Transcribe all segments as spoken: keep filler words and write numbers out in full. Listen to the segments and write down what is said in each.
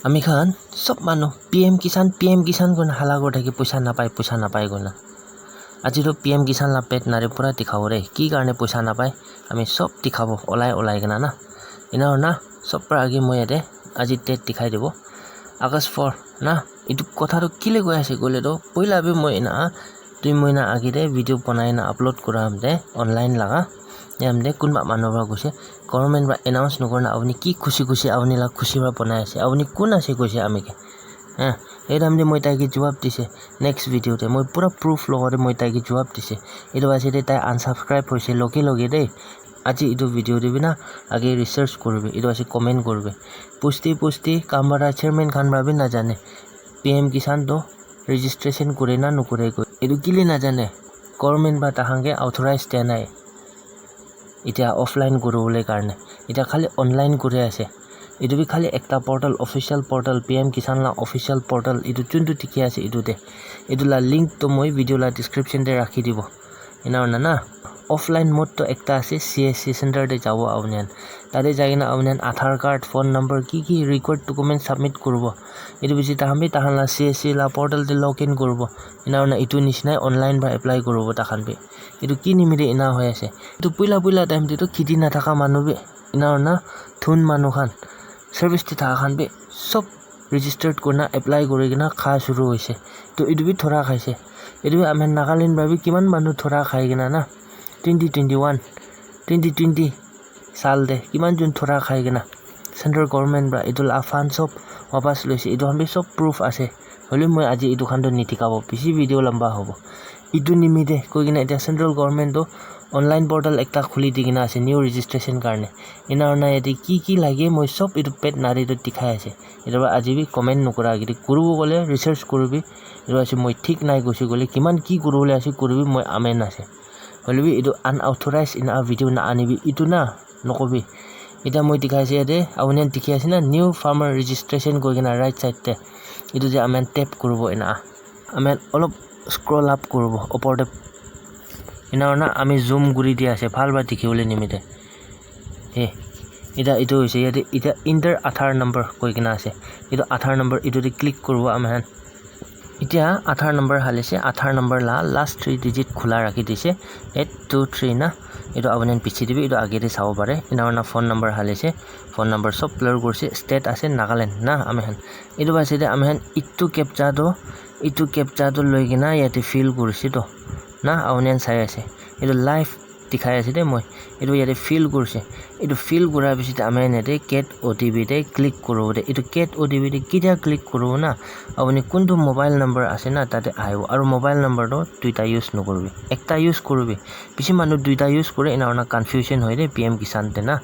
Ami khan sob manu P M Kisan, P M Kisan koina hala kuri thaki, poisa napai, poisa napai koina. Aji toh P M Kisan la pet nare pura dikhabo de, ki karne poisa napai, ami sob dikhabo olai olai kena na. Ena hoina sob pra age moi yate aji date dikhai dibo, August four na. Etu kotha toh kile koi ase koile toh, poila bi moi ena dui moina age te video banai na upload kura ham te online laga, yam te kunba manu pra koise, government pra announce nokura na apuni ki khushi khushi apuni la khushi pra banai ase, apuni kun ase koise ami ke. Ha, ei time te moi tai ke jawab dise, next video te moi pura proof logo te moi tai ke jawab dise. Etu ase te tai unsubscribe hoise loge loge de, aji etu video te bi na age research kuribi, etu ase comment kuribi. Pusti pusti kam wala chairman khan pra bi najane P M Kisan toh registration kure na nokure koi. Etu kile najane, government pra takhan ke authorize dia nai. Etia offline kuribole karne, etia khali online kuri ase. Etu bi khali ekta portal, official portal, P M Kisan la official portal, etu juntu dikhi ase etu te. Etu la link toh moi video la description te rakhi dibo. Ena hoina na, offline mode toh ekta ase, C S C center te jabo apuni khan. Tate jai kena apuni khan Aadhaar card, phone number, ki ki required document submit kuribo. Etu bishi takhan bi takhan la C S C la portal te login kuribo. Ena hoina etu nishina online pra apply kuribo takhan bi. Etu ki nimite ena hoi ase? Etu puila puila time te toh kheti nathaka manu bi, ena hoina thun manu khan, service te thaka khan bi sob registered kurina apply kuri kena kha shuru hoise. Toh etu bi thora khaise. Etu bi ami Nagaland pra bi kiman manu thora khai kena na, twenty twenty-one, twenty twenty sal te kiman jun thora khai kena central government pra etu la fund sob wapas loise. Etu khan bi sob proof ase. Hoilebi moi aji etu khan toh nidikha bo, bishi video lamba hobo. Etu nimite koi kena etia central government toh online portal ekta khuli di kena ase new registration karne. Ena hoina yate ki ki lage moi sob etu pet nare toh dikhai ase. Etu pra aji bi comment nokura agete kuribo koile research kuribi. Etu ase moi thik nai koise koile kiman ki kuribole ase kuribi, moi amen ase. Hoilebi etu unauthorized ena video na anibi, etu na nokobi. Etia moi dikhai ase yate, apuni khan dikhi ase na, new farmer registration koi kena right side te. Etu te ami khan tap kuribo ena. Ami khan olop scroll up kuribo opor te. Ena hoina ami zoom kuri di ase, bhal para dikhi bole nimite. He, etia etu hoise yate, etia enter Aadhaar number koi kena ase. Etu Aadhaar number etu te click kuribo ami khan. Etia Aadhaar number halise, Aadhaar number la last three digit khula rakhi dise, eight two three na. Etu apuni khan piche te bi etu age te sabo pare. Ena hoina phone number halise, phone number sob blur kurise, state ase Nagaland na ami khan. Etu pase te ami khan etu captcha toh, etu captcha toh loi kena yate fill kurise toh na, apuni khan sai ase. Etu live dikhai ase de moi. Etu yate fill kurise. Etu fill kura piche te ami khan yate get O T P te click kuribo de. Etu get O T P te ketia click kuribo na, apuni kuntu mobile number ase na, tate ahibo. Aru mobile number toh duita use nokoribi, ekta use kuribi. Bishi manu duita use kore, ena hoina confusion hoi de P M Kisan te na.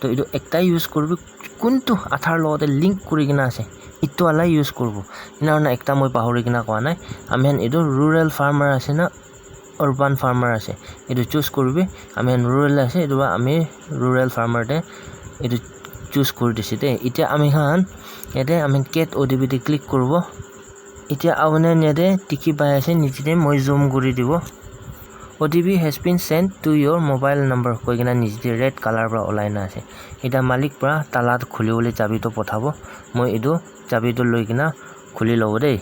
Toh etu ekta use kuribi, kuntu Aadhaar logote link kuri kena ase, etu wala use kuribo. Ena hoina ekta moi pahori kena koa nai, ami khan etu rural farmer ase na, urban farmer ase, etu choose kuribi. Ami khan rural ase, etu para ami rural farmer te etu choose kuri dise de. Etia ami khan yate ami khan get O T P te click kuribo. Etia apuni khan yate dikhi pai ase, niche te moi zoom kuri dibo. O T P has been sent to your mobile number koi kena niche te red color para olai na ase. Etia malik para tala khuli bole chabi toh pothabo. Moi etu chabi toh loi kena khuli lobo de.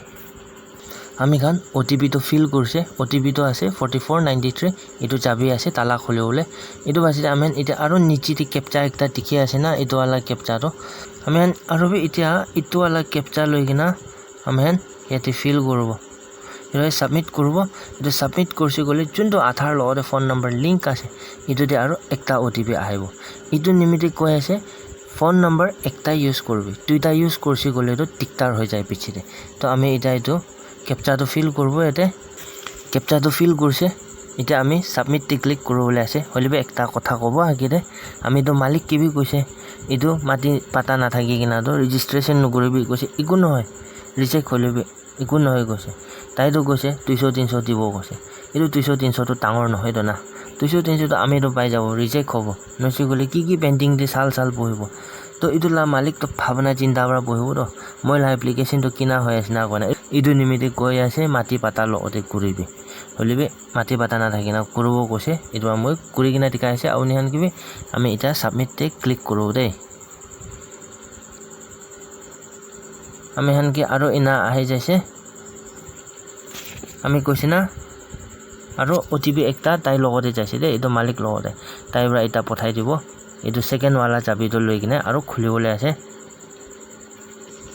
Ami khan O T P toh fill kurise, O T P toh ase forty four ninety three, etu chabi ase tala khuli bole. Etu pase ami khan etia aru niche te captcha ekta dikhi ase na, etu wala captcha toh ami khan aru bi etia etu wala captcha loi kena ami khan yate fill kuribo, yate submit kuribo. Etu submit kurise koile juntu Aadhaar logote phone number link ase, etu te aru ekta O T P ahibo. Etu nimite koi ase, phone number ekta use kuribi, duita use kurise koile toh diktar hoi jai piche te. Toh ami etia etu captcha toh fill kuribo yate, captcha toh fill kurise. Etia ami submit te click kuribole ase, hoilebi ekta kotha kobo age te, ami toh malik ke bi koise, etu mati pata nathaki kena toh registration nokoribi koise, eku nohoi, reject hoilebi eku nohoi koise. Tai toh koise duiso tinso dibo koise. Etu duiso tinso toh dangor nohoi toh na. Duiso tinso toh ami toh pai jabo, reject hobo. Nohoise koile ki ki pending te sal sal bohibo. Toh etu la malik toh bhabna chinta para bohibo toh. Moi la application toh kina hoi ase na koina. Etu nimite koi ase mati pata logote kuribi. Hoilebi mati pata nathaki na kuribo koise. Etu para moi kuri kena dikhai ase. Apuni khan ke bi ami etia submit te click kuribo de. Ami khan ke aro ena ahi jaise. Ami koise na, aro O T P ekta tai logote jaise de, etu malik logote. Tai para eta pothai dibo. Etu second wala chabi tu loi kena aro khuli bole ase.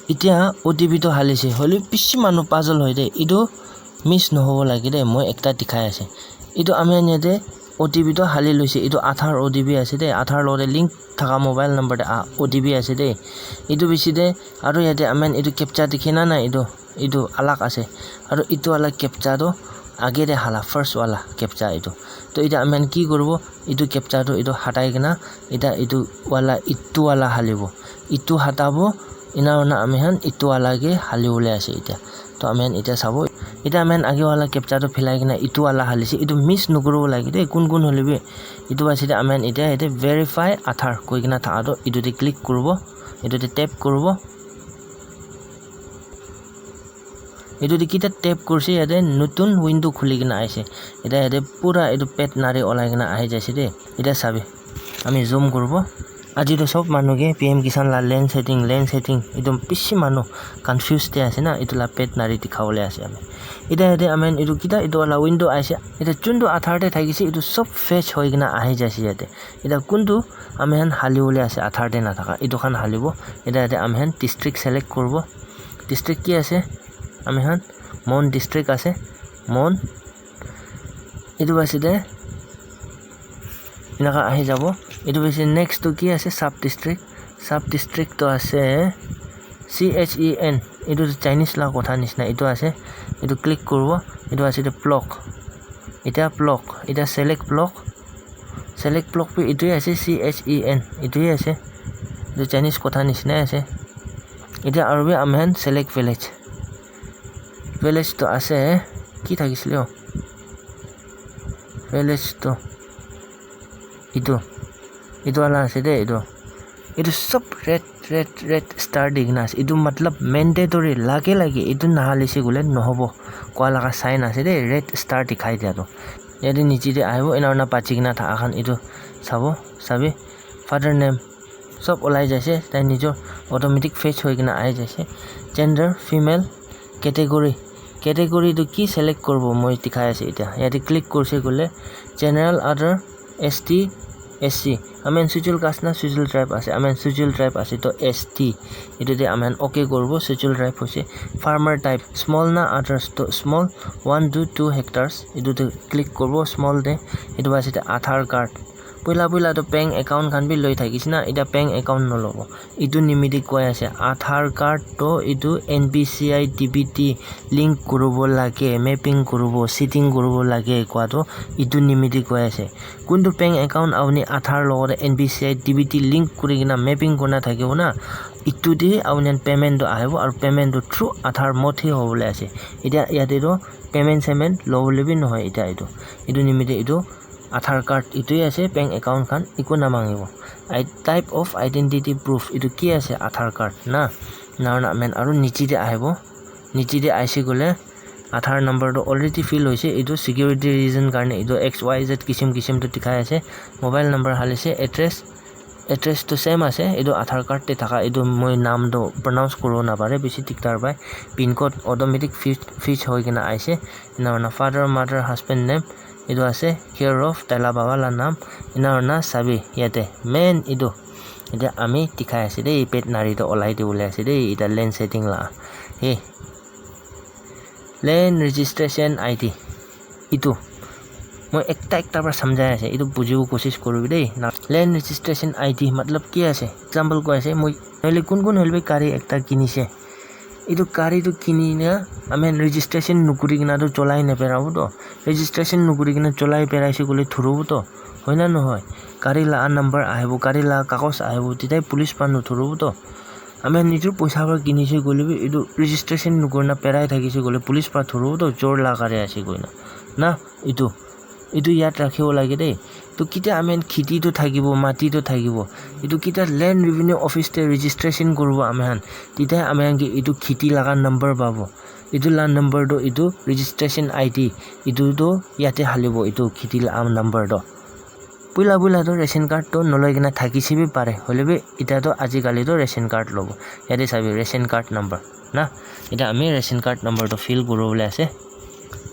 Etia O T P tu halise, hoile bishi manu puzzle hoi de. Etu miss nohobo lage de, moi ekta dikhai ase. Etu ami khan yate O T P tu hali loise, etu Aadhaar O T P ase de, Aadhaar logote link thaka mobile number te, ah, O T P ase de. Etu bishi de, aro yate ami khan etu captcha dikhi na na, etu, etu alag ase. Aro etu wala captcha tu age te hala, first wala captcha etu. To etia ami khan ki kuribo, etu captcha tu etu hatai kena, etia etu wala, etu wala halibo. Etu hatabo, ena hoina ami khan etu wala ke hali bole ase etia. To ami khan etia sabo. Etia ami khan age wala captcha tu philai kena etu wala halise. Etu miss nokuribo lage de, kun kun hoile bi. Etu ase de ami khan etia yate verify Aadhaar koi kena thaka tu etu te click kuribo. Etu te tap kuribo. Etu te kita tap kurise, yate notun window khuli kena aise. Eta yate pura etu pet nari olai kena ahi jaise de. Eta sabi. Ami zoom kuribo. Aji to sob manu ke P M Kisan la land setting, land setting, etu bishi manu confuse te ase na, etu la pet nari dikha bole ase ami. Eta yate ami khan etu kita etu wala window aise. Eta juntu Aadhaar te thakise, etu sob fetch hoi kena ahi jaise yate. Eta kuntu ami khan hali bole ase, Aadhaar te na thaka. Etu khan halibo. Eta yate ami khan district select kuribo. District ki ase? Ami khan Mon district ase. Mon. Etu ase de. Enaka ahi jabo. Etu ase next tu ki ase? Sub district. Sub district tu ase C H E N. Etu tu Chinese la kotha nishina. Etu ase. Etu click kuribo. Etu ase de block. Eta block. Eta select block. Select block bi etu ase, C H E N. Etu ase. Etu Chinese kotha nishina ase. Eta aro bi ami khan select village. Village to ase. Ki thakisile o? Village to. Etu. Etu wala ase de, etu. Etu sob red, red, red star di kena ase. Etu matlab mandatory, lage lage. Etu nahalise koile nohobo. Koa laga sign ase de, red star dikhai dia tu. Yate niche te ahibo, ena hoina bachi kena thaka khan etu sabo, sabi. Father name. Sob olai jaise, tai nijor automatic fetch hoi kena ahi jaise. Gender, female, category. Category tu ki select kuribo, moi dikhai ase etia. Yate click kurise koile, general, other, S T, S C. Ami khan schedule caste na schedule tribe ase. Ami khan schedule tribe ase to S T. Etu te ami khan okay kuribo, schedule tribe hoise. Farmer type, small na others, to small, one to two hectares. Etu te click kuribo, small te. Etu ase te Aadhaar card. Puila puila toh bank account khan bi loi thakishe na, eta bank account nolobo. Etu nimite koi ase, Aadhaar card toh etu N P C I D B T link kuribo lage, mapping kuribo, setting kuribo lage koa toh etu nimite koi ase. Kuntu bank account apuni Aadhaar logote N P C I D B T link kurikena mapping kurina thakibo na, etu te apuni khan payment toh ahibo, aru payment toh through Aadhaar mode he hobole ase. Etya yate toh payment sement lobole bi nohoi etya etu. Etu nimite etu Aadhaar card etu he ase, bank account khan eku namangibo. I, type of identity proof, etu ki ase? Aadhaar card na, na, na, amen, aru niche te ahibo, niche te aise koile Aadhaar number tu already fill hoise, etu security reason karne etu X Y Z kisim kisim tu dikhai ase, mobile number halise, address, address tu same ase, etu Aadhaar card te thaka, etu moi naam tu pronounce kuribo napare, bishi diktar pai, pin code automatic fit, fit hoi kena aise, ena hoina father, mother, husband name, etu ase, care of, taila baba la naam, ena hoina sabi yate main etu, yate ami dikhai ase de, veterinary toh olai dibole ase de, eta land setting la, he, land registration I D, etu, moi ekta ekta para samjhai ase, etu bujibo koshish kuribi de, na, land registration I D matlab ki ase, example koi ase, moi, nohole kun kun hoile bi gari ekta kinishe, etu gari tu kini na, ami khan registration nukuri kena tu cholai na berabo to. Registration nukuri kena cholai beraise koile dhuribo to. Hoi na nohoi? Gari la number ahibo, gari la kagos ahibo, tetya police para nodhuribo to. Ami khan nijor poisa para kinishe koile bi etu registration nukuri na berai thakishe koile police para dhuribo to, chor la gari ase koina. Na, etu. Etu yad rakhibo lage de. To ketia ami khan kheti to thakibo, mati to thakibo. Etu ketia land revenue office te registration kuribo ami khan. Tetya ami khan ke etu kheti laga number pabo. Etu la number to etu registration I D. Etu to yate halibo etu kheti la number to. Puila puila to ration card to noloi kena thakishe bi pare. Hoile bi etya to ajikali to ration card lobo. Yate sabi ration card number. Na, etiya ami ration card number toh fill kuribole ase.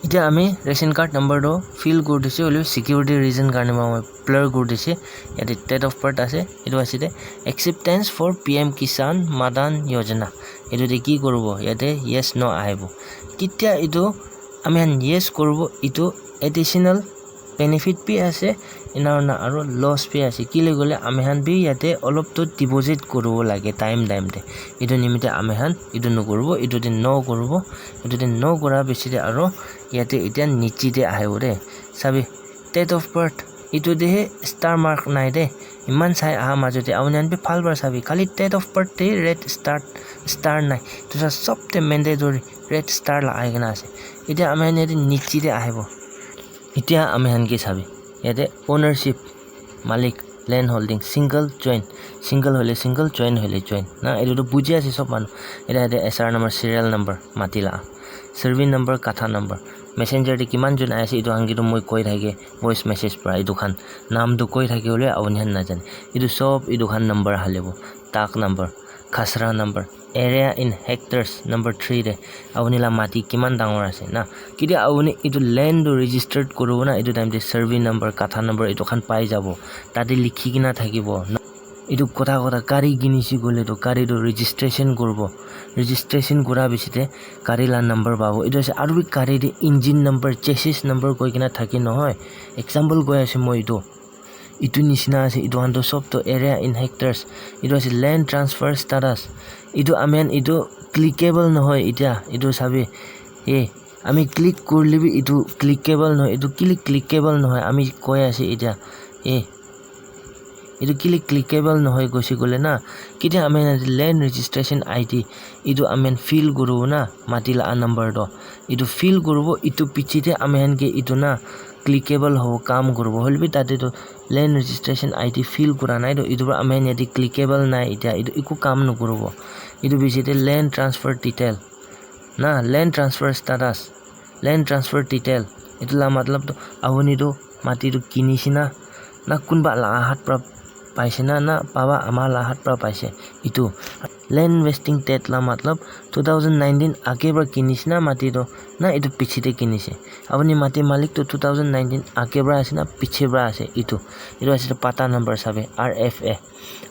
Etiya ami ration card number toh fill kuri dise, hoilebi security reason karne moi blur kuri dise. Yate date of birth ase, etu ase de acceptance for P M Kisan Madan Yojana. Etu de ki kuribo? Yate yes no ahibo. Ketia etu ami khan yes kuribo, etu additional benefit bi ase, ena hoina aro loss bi ase. Kile koile ami khan bi yate olop toh deposit kuribo lage time time te. Etu nimite ami khan etu nokuribo, etu te no kuribo, etu te no kura piche te aro yate etiya niche te ahibo de. Sabi, date of birth, etu te he star mark nai de. Iman sai aha majo te apuni khan bi bhal para sabi, khali date of birth te red star, star nai. Etu sa sob te mandatory red star lagai kena ase. Etiya ami khan yate niche te ahibo. Etiya ami khan ke sabi, yate ownership, malik, land holding, single, joint, single hoile single, joint hoile joint. Na, etu toh buji ase sob manu. Etiya yate S R number, serial number, mati la, survey number, katha number, messenger te kiman jon ahi ase, etu khan ke toh moi koi thake, voice message para etu khan, naam toh koi thake hoile apuni khan najane. Etu sob etu khan number halibo, tag number, khasra number, area in hectares number three te, apuni la mati kiman dangor ase na. Ketia apuni etu land toh registered kuribo na, etu time te survey number, katha number etu khan pai jabo. Tate likhi kena thakibo na. Etu kotha kotha gari kinise koile toh gari toh registration kuribo. Registration kura piche te gari la number pabo. Etu ase aru bi gari te engine number, chassis number koi kena thake nohoi. Example koi ase moi etu. Etu nishina ase, etu khan toh sob toh area in hectares. Etu ase land transfer status. Etu ami khan etu clickable nohoi etiya. Etu sabi, eh, ami click kurile bi etu clickable nohoi. Etu kile clickable nohoi? Ami koi ase etiya, eh, etu kile clickable nohoi koise koile na, ketia ami khan land registration I D etu ami khan fill kuribo na, mati la number toh etu fill kuribo, etu piche te ami khan ke etu na clickable hobo, kam kuribo. Hoile bi tate toh land registration I D fill kura nai toh, etu para ami khan yate clickable nai etiya, etu eku kam nokuribo. Etu piche te land transfer detail na, land transfer status, land transfer detail, etu la matlab toh apuni toh mati toh kinise na, na kunba la hath para paise na, na baba ama la hath para paise. Etu land vesting date la matlab two thousand nineteen age para kinise na mati toh, na etu piche te kinise. Apuni mati malik toh two thousand nineteen age para ase na piche para ase etu. Etu ase toh pata number sabi, R F A,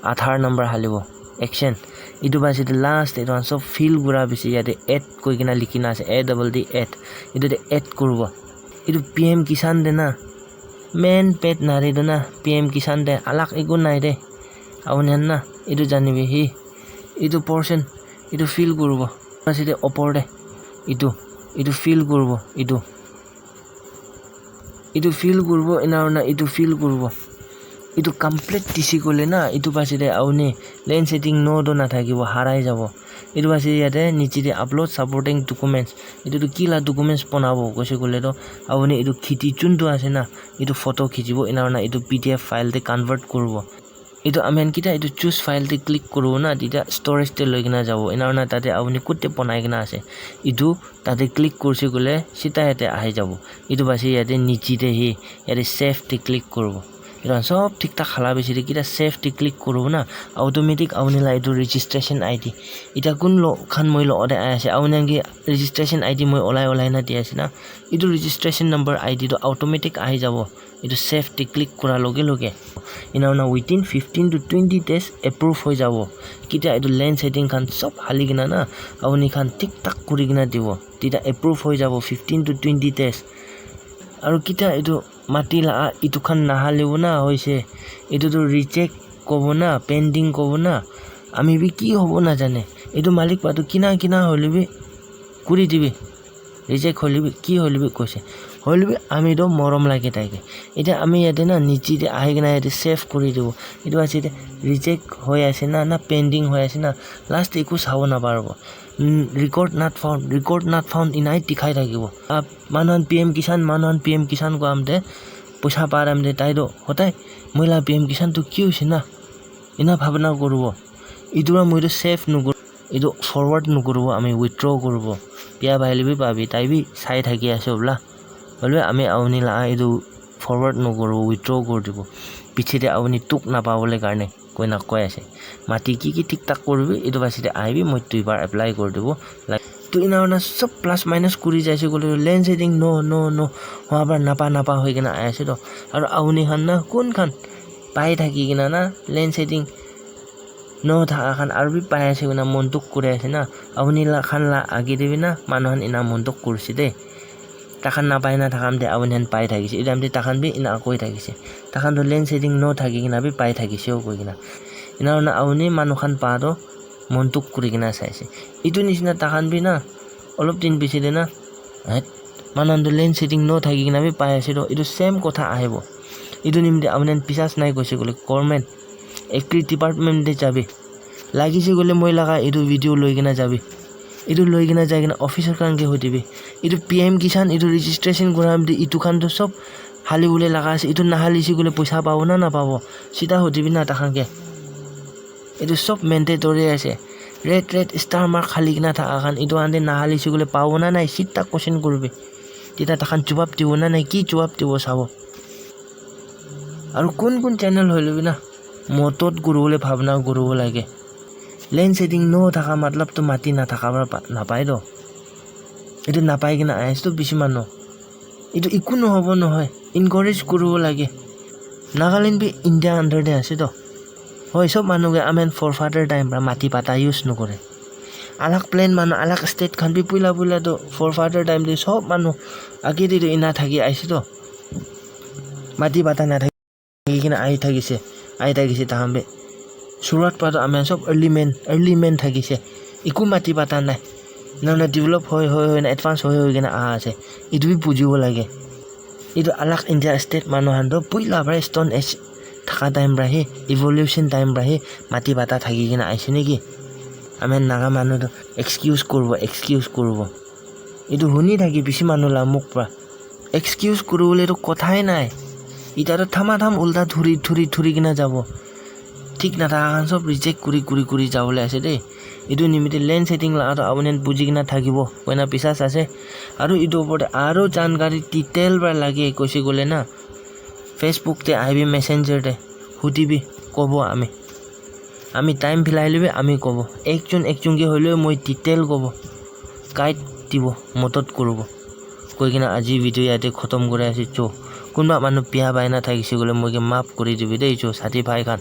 Aadhaar number halibo, action. Etu pa ase toh last, etu khan sob fill kura piche yate add koi kena likhi na ase, A double D, add. Etu te add kuribo. Etu P M Kisan te na, main pet nare toh na, P M Kisan te alag eku nai de. Apuni khan na, etu janibi he, etu portion, etu fill kuribo. Ase de opor te, etu, etu fill kuribo, etu. Etu fill kuribo, ena hoina etu fill kuribo. Etu complete dise koile na, etu pa ase de apuni land setting no toh nathakibo, harai jabo. Etu pa ase yate niche te upload supporting documents. Etu toh ki la documents bonabo koise koile toh, apuni etu kheti chuntu ase na, etu photo khichibo, ena hoina etu P D F file te convert kuribo. Etu ami khan ketia etu choose file te click kuribo na, tetya storage te loi kena jabo. Ena hoina tate apuni kot te bonai kena ase, etu tate click kurise koile sita yate ahi jabo. Etu pa ase yate niche te he, yate save te click kuribo. Etu khan sob thik thak hala piche te ketia save te click kuribo na, automatic apuni la etu registration I D. Etiya kun lo khan moi lo ode ahi ase, apuni khan ke registration I D moi olai olai na di ase na. Etu registration number I D toh automatic ahi jabo. Etu save te click kura loge loge, ena hoina within fifteen to twenty days approve hoi jabo. Ketia etu land setting khan sob hali kena na, apuni khan thik thak kuri kena dibo, tetya approve hoi jabo fifteen to twenty days. Aru ketia etu mati la etu khan nahalibo na hoise, etu toh reject kobo na, pending kobo na, ami bi ki hobo najane. Etu malik pa toh kina kina hoile bi kuri dibi. Reject hoile bi, ki hoile bi koise. Hoile bi ami toh morom lage tai ke. Etiya ami yate na niche te ahi kena yate save kuri dibo. Etu ase de reject hoi ase na, na pending hoi ase na, last te eku sabo naparibo. Mm, record not found, record not found, ena he dikhai thakibo. Ah, manu khan P M Kisan, manu khan P M Kisan koa time te, poisa pa time te tai toh hotai, moi la P M Kisan toh ki hoise na, ena bhabna kuribo. Etu para moi toh save nokor-, etu forward nokuribo, ami withdraw kuribo. Bia pai le bi pabi, tai bi sai thaki ase hobola. Hoile bi ami apuni la etu forward nokuribo, withdraw kuri dibo. Piche te apuni dukh napabole karne. koina koi ase. Mati ki ki thik thak kuribi, etu basi te ahibi, moi duibar apply kuri dibo. Like, tu ina hoina sob plus minus kuri jaise koile tu land shedding no, no, no, hoa para napa, napa hoi kena ahi ase to. Aru ahuni khan na, kun khan pai thaki kena na, land shedding no thaka khan aru bi pai ase koina mon dukh kuri ase na. Ahuni la khan la age te bi na, manu khan ina mon dukh kurise de. Takhan napai na thakam te apuni khan pai thakise. Etu time te takhan bi ena koi thakise. Takhan toh land shedding no thaki kena bi pai thakise koi kena. Ena hoina apuni manu khan pa toh mon dukh kuri kena saise. Etu nisina takhan bi na olop din piche te na, eh, manu khan toh land shedding no thaki kena bi pai ase toh. Etu same kotha ahibo. Etu nimite apuni khan biswas nai koise koile government agri department te jabi. Lagise koile moi laga etu video loi kena jabi. Etu loi kena jai kena officer khan ke hudibi. Etu P M Kisan etu registration kura de etu khan toh sob hali bole laga ase. Etu nahalise koile poisa pabo na napabo? Sida hudibi na takhan ke. Etu sob mandatory ase. Red, red star mark hali kena thaka khan etu khan de nahalise koile pabo na nai? Sida question kuribi. Tita takhan jawab dibo na nai? Ki jawab dibo sabo. Aru kun kun channel hoile bi na modot kuribole bhabna kuribo lage. Land shedding no thaka matlab tu mati na thaka para pa-, napai to. Etu napai kena ahi ase to bishi manu. Etu eku nohobo nohoi. Encourage kuribo lage. Nagaland bi India under te ase to. Hoi, sob manu ke amen forefather time para mati pata use nokore. Alag plain manu, alag state khan bi puila puila to forefather time te sob manu age te to ena thaki aise to. Mati pata na thaki kena ahi thakise, ahi thakise takhan bi. Suruat para to ami khan sob early man, early man thakise. Eku mati pata nai. Nana develop hoi, hoi, hoi na advance hoi, hoi kena aha ase. Etu bi bujibo lage. Etu alag India state manu khan to puila para stone age thaka time para hi, evolution time para hi mati pata thaki kena aise naki? Ami khan Naga manu to excuse kuribo, excuse kuribo. Etu huni thaki bishi manu la mukh para. Excuse kuribole to kothai nai. Eta to thama tham ulta thuri, thuri, thuri kena jabo. Thik nathaka khan sob reject kuri, kuri, kuri jabole ase de. Etu nimite land shedding la to apuni khan buji kena thakibo koina biswas ase. Aru etu opor te aru jankari detail para lage koise koile na, Facebook te ahibi, Messenger te hudibi, kobo ami. Ami time philai lebi ami kobo. Ekjon ekjon ke hoilebi moi detail kobo. Guide dibo, modot kuribo. Koi kena aji video yate khotom kuri ase cho. Kunba manu biya pai na thakise koile moi ke maaf kuri dibi de cho, sati bhai khan.